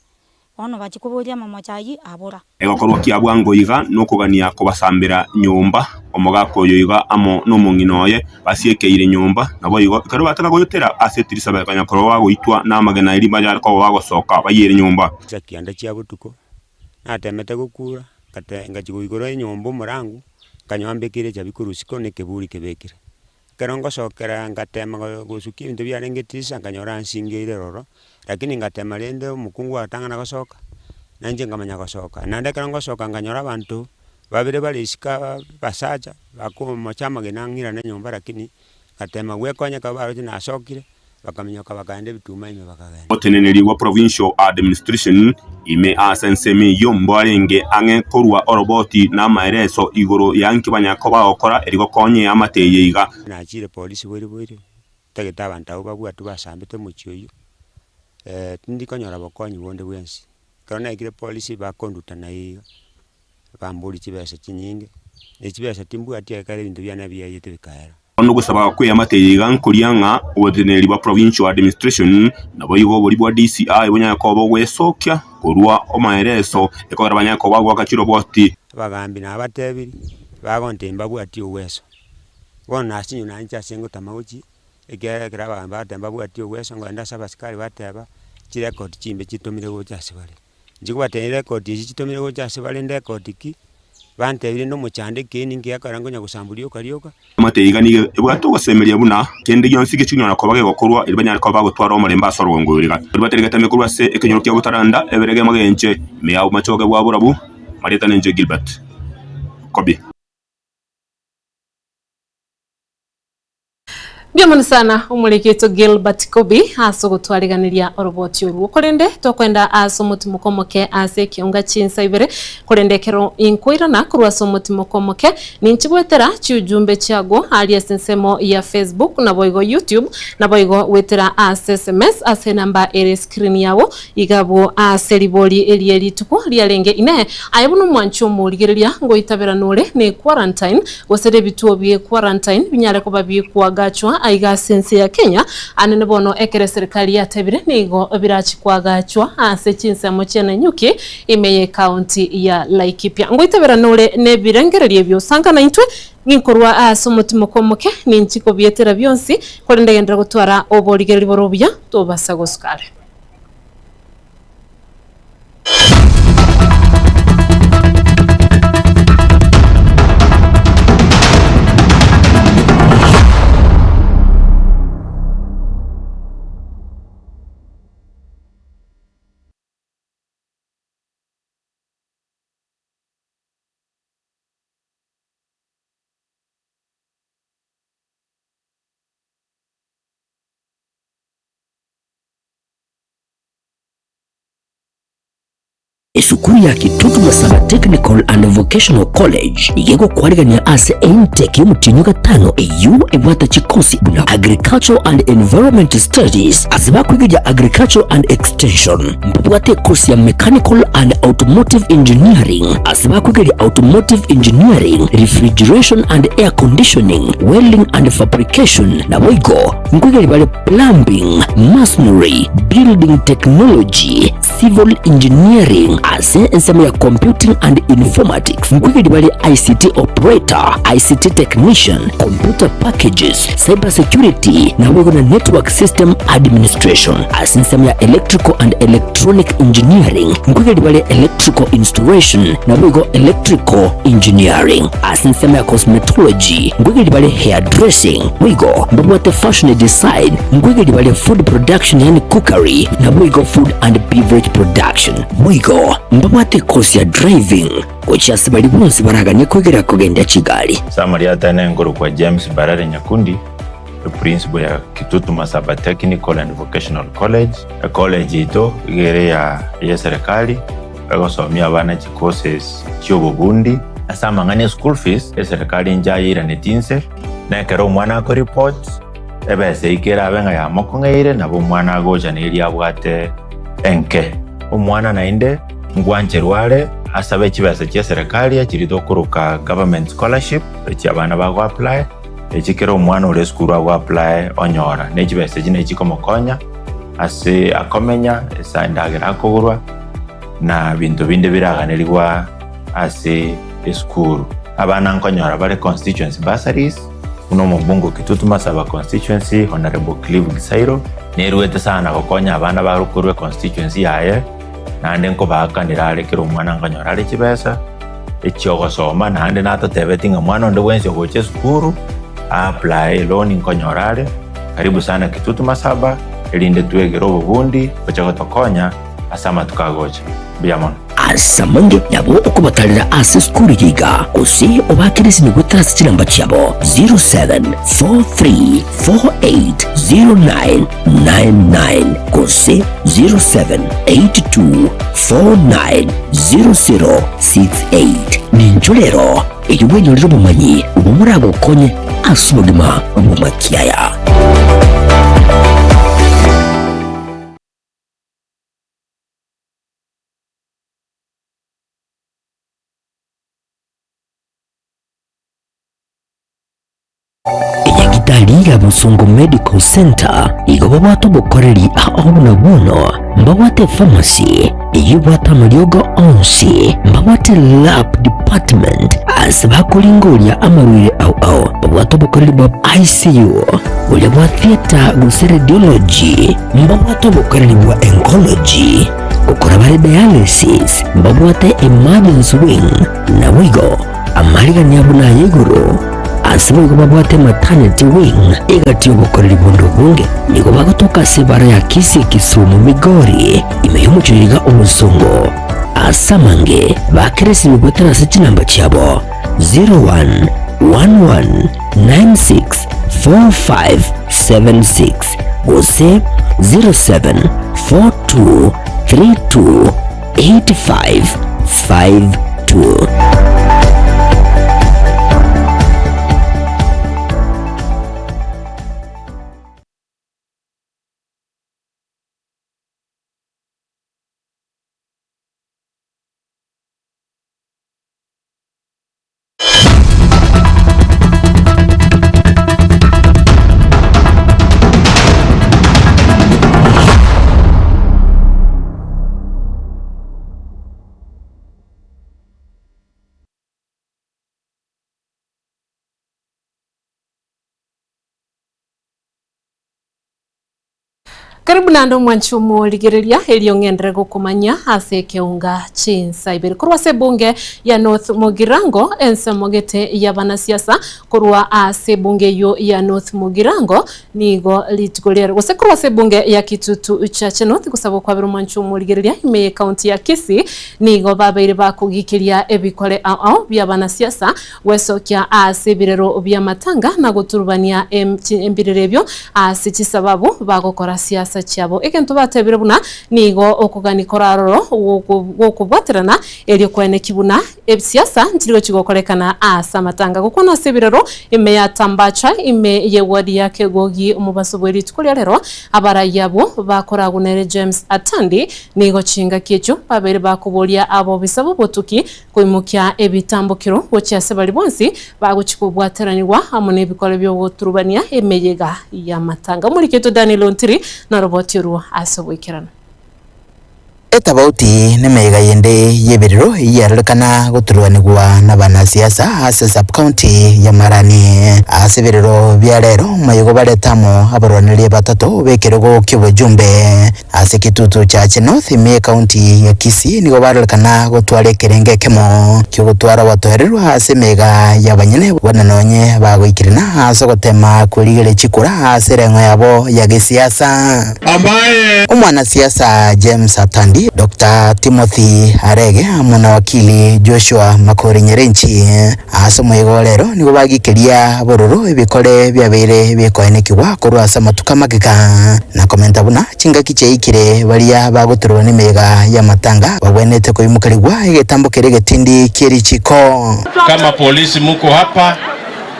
Speaker 22: Bono bachia koboria amamocho ayio abora.
Speaker 20: Egokorwa kia bwango iga nokogania kobasambera nyomba, omogaka oyo iga amo nomong'ina oye basiekeire nyomba, naboigo ekero bataka goetera ase etirisa bakanya korora bagoitwa namagena erio banyare koba bagosoka bayiere nyomba.
Speaker 21: Chinsa kianda chia botuko, natemete gokura, ngate ngachia goigora enyomba omorango, nkanyora mbekire echabi korwa isiko na ekeburi kebekire. Ekero ngosokera ngatema gosukia ebinto biarenge tisa, nkanyora nsingeire ororo, lakini ngatema rende omokungu agatang'ana gosoka, na inche nkamanya gosoka. Naende ekero ngosoka nkanyora abanto, babere bare isiko aba abasacha, bakomocha amagena ang'irane nyomba lakini, ngatema gwekonya ekero baroche nasokire. Bakaminyoka bakaenda ebituma ime bakagenda.
Speaker 20: Omoteneneri bwa Provincial Administration ime ase ensemo eyio mbarenge ang'e korua oroboti na amaereso igoro ya nki banyare koba bagokora erio gokonya eamate eye iga.
Speaker 21: Nachire polisi boire boire, ntagete abanto abwo babwatwe basambete omochie oyio, tindi konyora bokonyi bonde bwensi. Ekero naikire polisi bakonduta naiga, bamboria chibesa chinyinge, na chibesa timbwati ekero ebinto biane biayete bikaera.
Speaker 20: Bono ogosaba kw'eamate eye iga nkoria ng'a oboteneneri bwa Provincial Administration naboigo oboria bwa DCI bonyare koba bogwesokia korwa omaereso ekogera banyare koba bagoaka chiroboti.
Speaker 21: Abagambi nabatebirie, bagontebia mbabwatie ogweso. Bono nasinywa nainche ase ngotama gochia. Ekiagera ekero abagambi bagoteba mbabwati ogwesonga naende ase abasikari bateba, chirecord chimbe chitomire gocha ase bare. Inche kobatebia record echi chitomire gocha ase bare ndecord ki, bantebirie na omochando ekeeni nkiakora nkonya gosambwa rioka rioka.
Speaker 20: Amate iga nigo ebwate ogosemeria buna kende gionsi gechinyora koba gegokorwa erio banyare koba bagotwara omorembe ase orogongo oyo. Riria batari gatame korwa ase ekenyoro kia Botaranda, eberege magenche ime ya bomachoge bwa borabu, Marieta nenche Gilbert. Kobi.
Speaker 3: Mbuya mono sana omoreketo Gilbert Kobi ase ogotwariganeria oroboti orwo. Korende tokoenda ase omotimoko omoke ase ekionga chinsa ibere, korende ekero inkoirana korwa ase omotimoko omoke, ninchigwetera chiujumbe chiago aria ase ensemo ya Facebook naboigo YouTube, naboigo gwetera ase sms ase enamba ere screen yago iga abwo ase ribori rie rituko riarenge. Inee! Aye buna omwanchi omorigereria ngoitaberana ore ne quarantine Gose nebituo bie quarantine binyare koba bikwagachwa aiga ase ense ya Kenya, anene bono ekero eserikali yatebire nigo birachi kwagachwa ase chinsemo chia Nanyuki ime ye county ya Laikipia. Ngoitabera nore nebirengererio ebio sanga naintwe ginkorwa ase omotimoko omoke ninchi kobietera bionsi korende genderera gotwara oborigereri bore obuya tobasa gosuka are.
Speaker 1: Esukuru ya Kitutu Masaba Technical and Vocational College nigo egokwarigania ase eintake y'omotienyi o gatano eyio ebwate chikosi buna Agricultural and Environment Studies ase bakwegeria Agricultural and Extension. Mbabwate ekosi ya Mechanical and Automotive Engineering ase bakwegeria Automotive Engineering, Refrigeration and Air Conditioning, Welding and Fabrication naboigo nkwegeria bare Plumbing, Masonry, Building Technology, Civil Engineering ase ensemo ya Computing and Informatics nkwegeri bare ICT Operator, ICT Technician, Computer Packages, Cyber Security naboigo na Network System Administration. Ase ensemo ya Electrical and Electronic Engineering nkwegeri bare Electrical Installation naboigo Electrical Engineering. Ase ensemo ya Cosmetology nkwegeri bare Hairdressing Boigo mbabwate fashion design, nkoigeria bare food production yaani cookery, naboigo food and beverage production. Boigo mbabwate ecourse ya driving gochia ase baria bonsi baraganie koigeria kogendia chigari.
Speaker 2: Summary Atene nkorokwa James Mbarare Nyakundi, eprinciple ya Kitutu Masaba Technical and Vocational College. Ecollege yaito iga ere ya eserikali, egosomia abana chicourses chiobobundi. Ase amang'ana e school fees, eserikali inche ayeiraneti inse. Na ekero omwana akoreport, ebesa eyio kerabe ng'a yamokong'eire, nabo omwana agocha na eria abwate enke. Omwana naende ngwancherwa are asabe chibesa chia eserekari echiria tokoroka government scholarship, echi abana bago apply, echi kera omwana ore esukuru ago apply onyora. Ne chibesa echi nachi chikomokonya ase akomenya, ase endagera akogorwa, na binto binde biraganerigwa ase esukuru. Abana nkonyora bare constituency bursaries, buna omobunge o Kitutu Masaba constituency Honourable Clive Gisairo, neruete sana gokonya abana bare korwa econstituency yaye, naende nkobaakanera are kera omwana nkonyora are chibesa echiogosoma, naende natotebeti ng'a mwana onde bwensi ogocha esukuru a apply eloan nkonyora are. Karibu sana Kitutu Masaba, erinde twegere obobundi gocha gotokonya ase amatuko agocha. Mbuya mono.
Speaker 1: Ase amange nabo okobatarera ase esukuru eye iga, gose obaakere esimi goetera ase chinamba chiabo 0743480999 gose 0782490068. Nincho rero erio bwenyorere obomanyi obwo moragokonye ase obogima bw'amakiaya. Enyagitari ya Bosongo Medical Centre igo babwate obokoreri ao buna bono mbabwate pharmacy eyio ebwate amariogo onsi, mbabwate lab department. Ase bakoringoria amarwaire ao ao, babwate obokoreri bwa ICU, boria bwa theatre gose radiology, mbabwate obokoreri bwa oncology, gokora bare dialysis, mbabwate emergency wing, naboigo amarigani abo naya igoro. Ase boigo babwate maternity wing egati y'obokoreri bonde obonge. Nigo bagotoka ase ebara ya Kisii Kisumu Migori, ime y'omochie oyo iga obosongo. Ase amange bakeresirwe goetera ase chinamba chiabo 0111964576 gose 0742328552.
Speaker 3: Karibu naende omwanchi omorigereria erio ng'enderere gokomanya ase ekeunga chinsa ibere korwa ase ebunge ya North Mugirango ensemo gete y'abanasiasa korwa ase ebunge eyio ya North Mugirango nigo rituko riare gose korwa ase ebunge ya Kitutu Chache North gosaba okwabera omwanchi omorigereria ime y'ecounty ya Kisii nigo babeire bakogikiria ebikore ao ao bi'abanasiasa Gwesokia ase ebirero bi'amatanga na goturubania ebirero ebio ase chisababu bagokora siasa chiabo. Egento batebire buna nigo okogania kore aroro gw'okobwaterana erio koeneki buna ebisiasa nchiri gochia gokorekana ase amatanga. Gokwana ase ebirero ime ya Tambacha ime y'ewadi ya Kegogi omobaso bwe rituko ria rero abarai abwo bakoragwa nere James Atandi nigo chingaki echio babeire bakoboria abobisa b'obotuki Koimokia ebitambokero gochia ase baria bonsi bagochia kobwateranigwa amo nebikore bi'ogoturubania emeyega y'amatanga. Omoriki oito Daniel Ontiri noroboti orwo ase oboikeranu.
Speaker 4: Etabauti nemeyega yende y'ebirero eyio yarorekana goturubanigwa nabanasiasa ase sub-county ya Marani. Ase ebirero bia rero omoyega obarete amo abarwaneria batato b'ekerogo ki'obojumbe Ase egetutu chia North ime y'Ekaunti ya Kisii nigo barorekana gotwara ekerengo ekemo ki'ogotwara obotoererwa ase emeyega y'abanyene buna nonye bagoikerana ase ogotema kwerigeria chikura ase ereng'o yabo ya gesiasa. Omwanasiasa James Atandi, Doctor Timothy Arege amo na wakili Joshua Makori Nyerenchi Ase omoyega o rero nigo bagikeria bororo ebikore biabeire bikoenekigwa korwa ase amatuko amagega, na komenta buna chingaki chiaikire baria bagoturwa nemeyega y'amatanga bagwenerete koimokerigwa egetambo keria egetindi kie richiko.
Speaker 5: Kama polisi muko hapa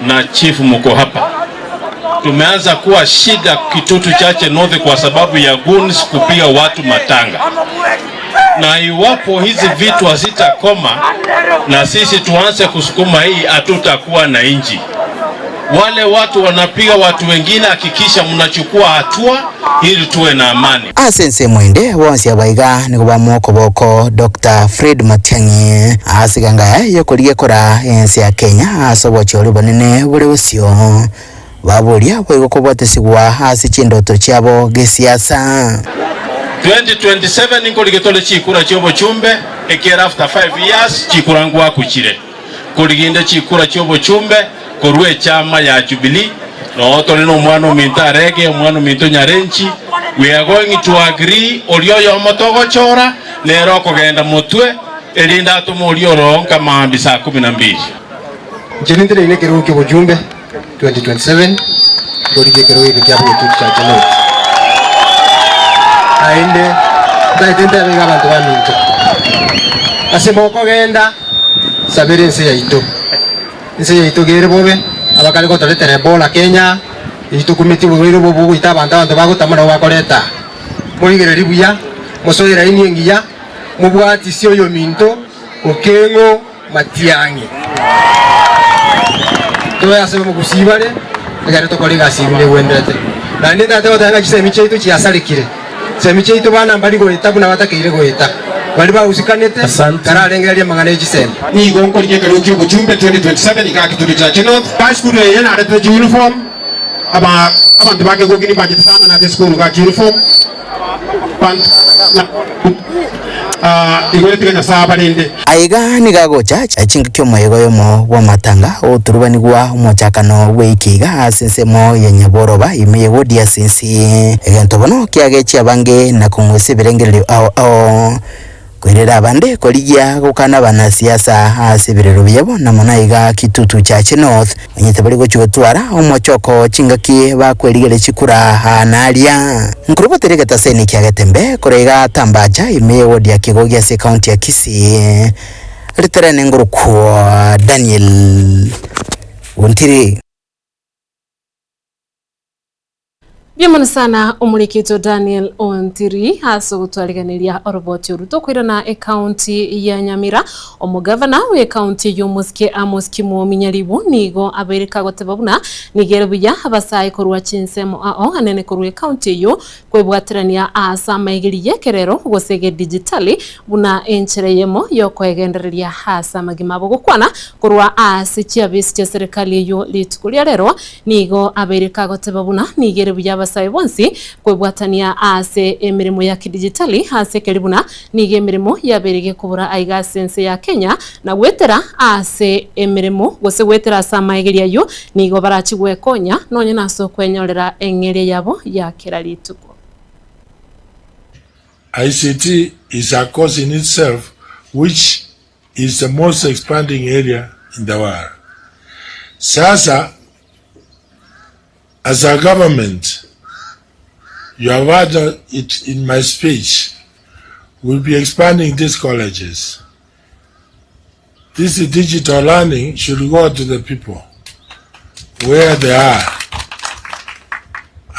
Speaker 5: na chief muko hapa, tumeanza kuwa shida Kitutu Chache North kwa sababu ya goons kupiga watu matanga, na iwapo hizi vitu hazitakoma na sisi tuanze kusukuma hii, hatutakuwa na inji. Wale watu wanapiga watu wengine, hakikisha mnachukua hatua ili tuwe na amani.
Speaker 4: Ase ensemo ende, bonsi abaiga nigo bamoa okoboko Doctor Fred Matiang'i ase eganga yaye y'okorigia kora ense ya Kenya ase obochori obonene bore bosio. Baboria boigo kobwatesigwa ase chindoto chiabo gesiasa.
Speaker 5: 2027 ninkorigia tore chikura chi'obochumbe, ekiagera after 5 years chikura ngwakuchire. Koriginde chikura chi'obochumbe korwa echama ya Jubilee, noo tore nomwana ominto Arege, omwana ominto Nyarenchi, we are going to agree oria oyomo togochora nere okogenda motwe, erinde atome oria oroo nka maambia saa kumi na mbili.
Speaker 6: Inche ninteneine ekerogo ki'obochumbe 2027, nkorigia ekerogo eke kia Bogetutu Chache North. Naende ntaete ntebe iga abanto baminto, ase mokogenda sabera ense yaito. Ense yaito iga ere bobe, abakare gotoretera Ebola Kenya, eyio tokumetie oborwaire obo bogoita abanto, abanto bagotama nabo bakoreta. Morigererie buya, mosoe eraini engiya, mobwatisie oyominto okeng'o matiang'i. Tobe ase omogusii bare, ekero tokora egasi eyio buna egwenerete. Naende ntaete goteba ng'a chisemi chiaito chiasarekire. Chisemi chiaito bana mbari goeta buna batakeire goeta. Baria bagusikanete tararengereria amang'ana e chisemi.
Speaker 7: Nigo nkorigia ekerogo ki'obochumbe 2027 iga Kitutu Chache North. Iga esukuru eye naretete chiuniform, aba abanto ba Kegogi nimbanchete sana nate esukuru iga chiuniform, abanto igo tiga Nyasae abarende.
Speaker 8: Aiga nigo agocha chingaki omoyega oyomo bw'amatanga ogoturubanigwa omochakano bw'eiki iga ase ensemo ya Nyaboroba ime ye wodi ya Sinsi. Egento bono kiagechia abange na kong'usa ebirengererio ao ao. Koirera abande korigia gokana abanasiasa ase ebirero biabo na mono aiga Kitutu Chache North onye tibari gochia gotwara omochoko chingaki bakwerigeria chikura aa na aria. Nkoruboteria egetaseni kia Getembe korwa iga Tambacha ime ye ward ya Kigogi ase ecounty ya Kisii. Riterene ngorokwo Daniel Ontiri.
Speaker 3: Mbuya sana omorikito Daniel Ontiri ase ogotwariganeria oroboti oru. Tokoirana ecounty ya Nyamira, omogavana bwe ecounty eyio omosike Amos Kimwomi Nyaribo nigo abeire kagoteba buna nigo ere buya abasae korwa chinsemo ao anene korwa ecounty eyio kwebwaterania ase amaegeri y'ekerero gose egedijitali buna enchera eyemo y'okoegendereria ase amagima abo gokwana korwa ase chiabisi chia serikali eyio rituko ria rero Nigo abeire kagoteba buna nigo ere buya abasae bonsi kwebwatania ase emeremo ya kidijitali ase ekeri buna nigo emeremo yabeire gekobora aiga ase ense ya Kenya na goetera ase emeremo gose goetera ase amaegerio ayio nigo barachi gwekonya nonye nase okwenyorera eng'eria yabo ya kera rituko.
Speaker 23: ICT is a course in itself which is the most expanding area in the world. Sasa as a government, you have heard it in my speech, we'll be expanding these colleges. This digital learning should go to the people where they are.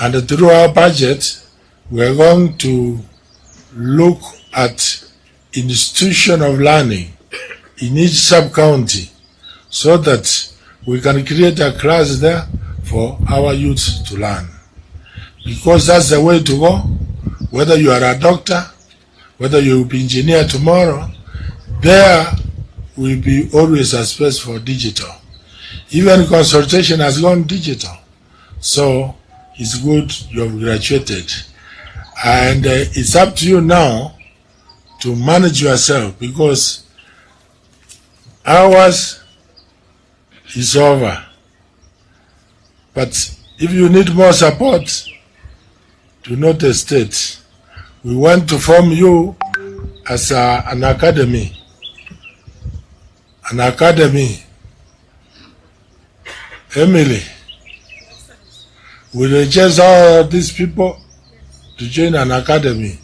Speaker 23: And through our budget, we are going to look at institution of learning in each sub-county so that we can create a class there for our youth to learn. Because that's the way to go. Whether you are a doctor, whether you will be engineer tomorrow, there will be always a space for digital. Even consultation has gone digital. So it's good you have graduated. And uh, it's up to you now to manage yourself because ours is over. But if you need more support, do not hesitate. We want to form you as a, an academy. An academy. Emily, we register all these people to join an academy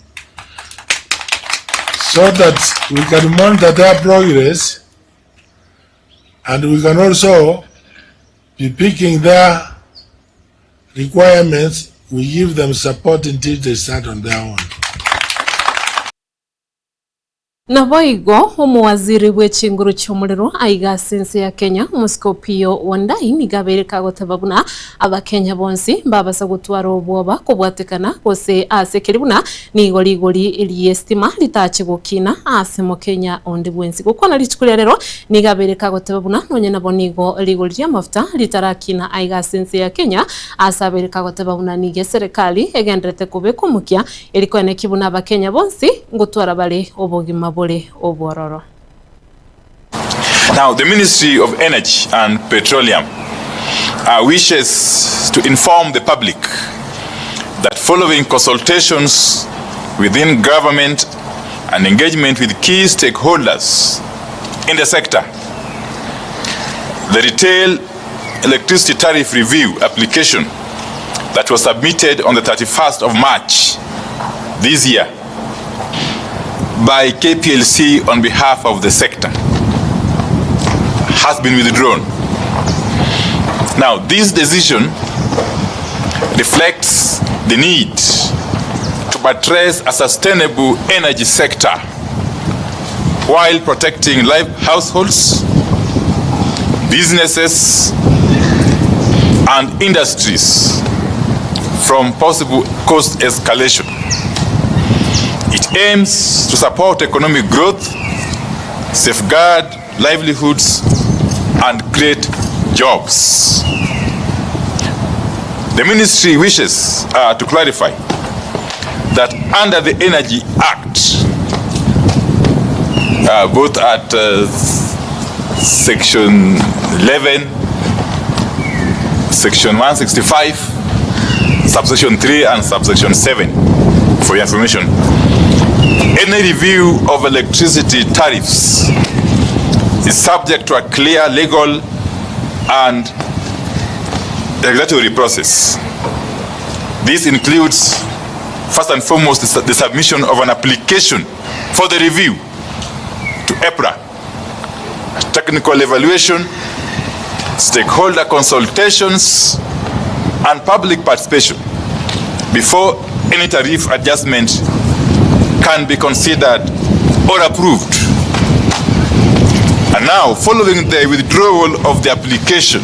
Speaker 23: so that we can monitor their progress and we can also be picking their requirements. We give them support until they start on their own.
Speaker 3: Naboigo omowaziri bwe chinguru chi'omorero aiga ase ense ya Kenya, Omosike Opiyo Wandayi nigo abeire kagoteba buna Abakenya bonsi mbabasa gotwara obwoba kobwatekana gose ase keri buna nigo rigori ri'estima ritache gokina ase Mokenya onde bwensi. Gokwana rituko ria rero nigo abeire kagoteba buna nonye nabo nigo rigori ri'amafuta ritarakina aiga ase ense ya Kenya ase abeire kagoteba buna nigo eserekari egenderete kobeka omokia Eri koeneki buna Abakenya bonsi ngotwara bare obogima bore obwororo.
Speaker 24: Now, the Ministry of Energy and Petroleum uh, wishes to inform the public that following consultations within government and engagement with key stakeholders in the sector, the retail electricity tariff review application that was submitted on the 31st of March this year by KPLC on behalf of the sector has been withdrawn. Now, this decision reflects the need to buttress a sustainable energy sector while protecting live households, businesses, and industries from possible cost escalation. It aims to support economic growth, safeguard livelihoods, and create jobs. The ministry wishes uh, to clarify that under the Energy Act, uh, both at uh, section 11, section 165, subsection 3 and subsection 7, for your information, any review of electricity tariffs is subject to a clear legal and regulatory process. This includes, first and foremost, the, the submission of an application for the review to EPRA, technical evaluation, stakeholder consultations, and public participation before any tariff adjustment can be considered or approved. And now, following the withdrawal of the application,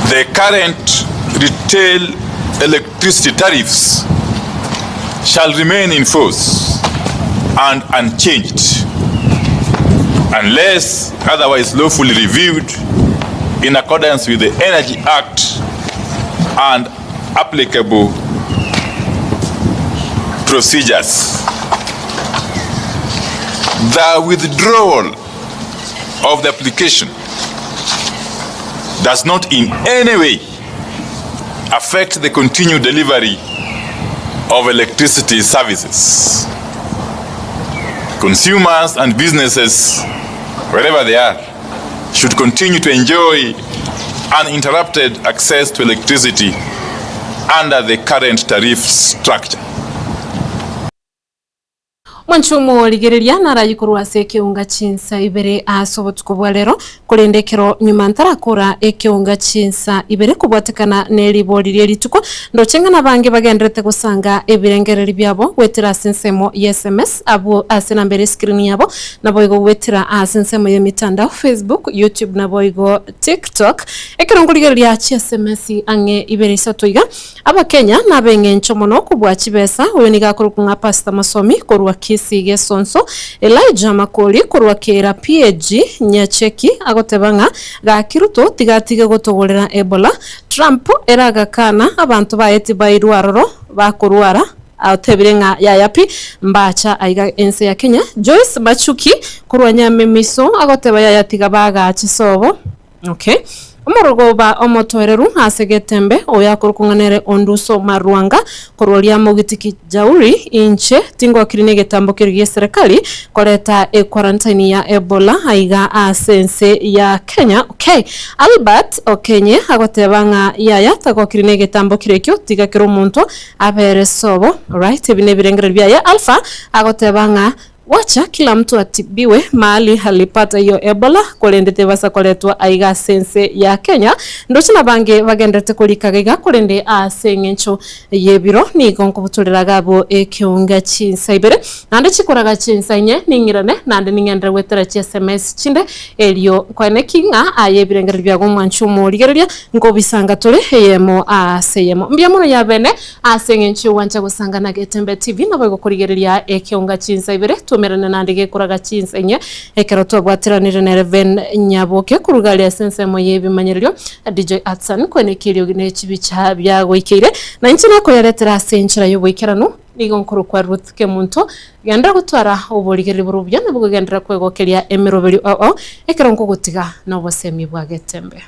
Speaker 24: the current retail electricity tariffs shall remain in force and unchanged unless otherwise lawfully reviewed in accordance with the Energy Act and applicable procedures. The withdrawal of the application does not in any way affect the continued delivery of electricity services. Consumers and businesses, wherever they are, should continue to enjoy uninterrupted access to electricity under the current tariff structure.
Speaker 3: Mwanchumo rigereria narayie korwa ase ekeunga chinsa ibere ase obotuko bwa rero, korende ekero nyuma ntarakora ekeunga chinsa ibere kobwatekana ne ribori rie rituko, ndoche ng'a nabange bagenderete gosanga ebirengereri biabo goetera ase ensemo ya sms abwo ase enamba ere escreen yabo, naboigo goetera ase ensemo y'emitandao Facebook, YouTube naboigo TikTok. Ekero nkorigereria chi sms ang'e ibere isato iga, Abakenya nab'eng'encho mono kobua chibesa, oyo nigo akorokwa ng'a Pastor Masomi korwa Kisii Gesonso, Elijah Makori korwa Keera PAG Nyacheki agoteba ng'a gaki Ruto tiga atige gotogorera Ebola, Trump ere agakana abanto baye tibairwa aroro bakorwara otebire ng'a yaya pi mbacha aiga ense ya Kenya, Joyce Machuki korwa Nyamemiso agoteba yaya tiga bagache sobo. Okay. Omorogoba omotoereru ase getembe, oyo akorokwa ng'a nere Onduso Marwanga, korwa oria Mogitiki Jauri, inche tingokiri negetambo keria gi'eserekari koreta equarantine ya Ebola aiga ase ense ya Kenya. Okay. Albert Okenye agoteba ng'a yaya tagokiri negetambo keria ekio tiga kera omonto abere sobo. Alright, ebi nebirengererio biaye. Alpha agoteba ng'a Wacha kila mtu atibiwe mahali alipata hiyo Ebola, korende tebasa koretwa aiga ase ense ya Kenya. Ndoche nabange bagenderete korika iga korende ase eng'encho y'ebiro nigo nkobutorera iga abwo ekeunga chinsa ibere naende chikoraga chinsa inye ning'irane naende ning'enderere goetera chi sms chinde erio nkoene ki ng'a aye ebirengererio biago omwanchi omorigereria nkobisanga tore eyemo ase eyemo. Mbuya mono yabene Ase engencho y'ogwancha gosanga na Getembe TV nabo egokorigereria ekeonga chinsa ibere twaumerane naende gekoraga chinsa inye ekero twabwateranire nere Ben Nyaboke koruga aria ase ensemo y'ebimanyererio DJ Atsan koenekia eriogi ne chibicha biagoikeire na inche nakoyaretera ase enchera y'oboikeranu nigo nkorokwa Ruth Kemunto genderera gotwara oborigereria bore obuya nabo gogenderera kwegokeria emeroberio ao ao ekero nkogotiga nobosemi bwa Getembe.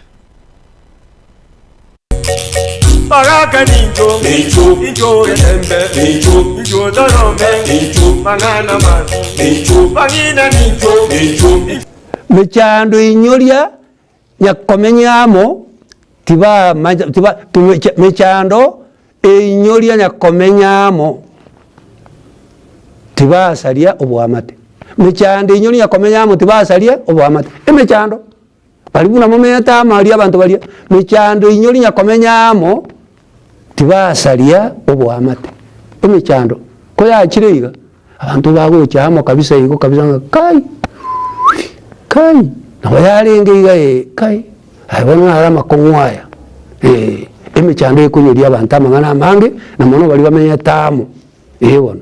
Speaker 9: Baraka nincho, incho getembe, incho torome, mang'ana mabi, bang'ina nincho.
Speaker 10: Mechando inyoria nyakomenya amo tibamanya tiba mechando einyoria nyakomenya amo tibasaria oboamate. Mechando inyoria nyakomenya amo tibasaria oboamate. Emechando. Baria buna momenyete amo aria abanto baria, mechando inyori nyakomenya amo, tibasaria oboamate. Emechando koyachire iga, abanto bagocha amo kabisa igo kabisa ng'a kai, kai, nabo yarenge iga ee, kai, aye bono naro amakong'u aya, eh. Emechando ekonyeria abanto amang'ana amange, na mono baria bamenyete amo. Ee bono.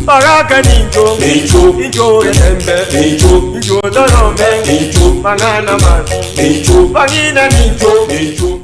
Speaker 9: Bagaka nincho, incho getembe, incho torome, mang'ana mabi, bang'ina nincho.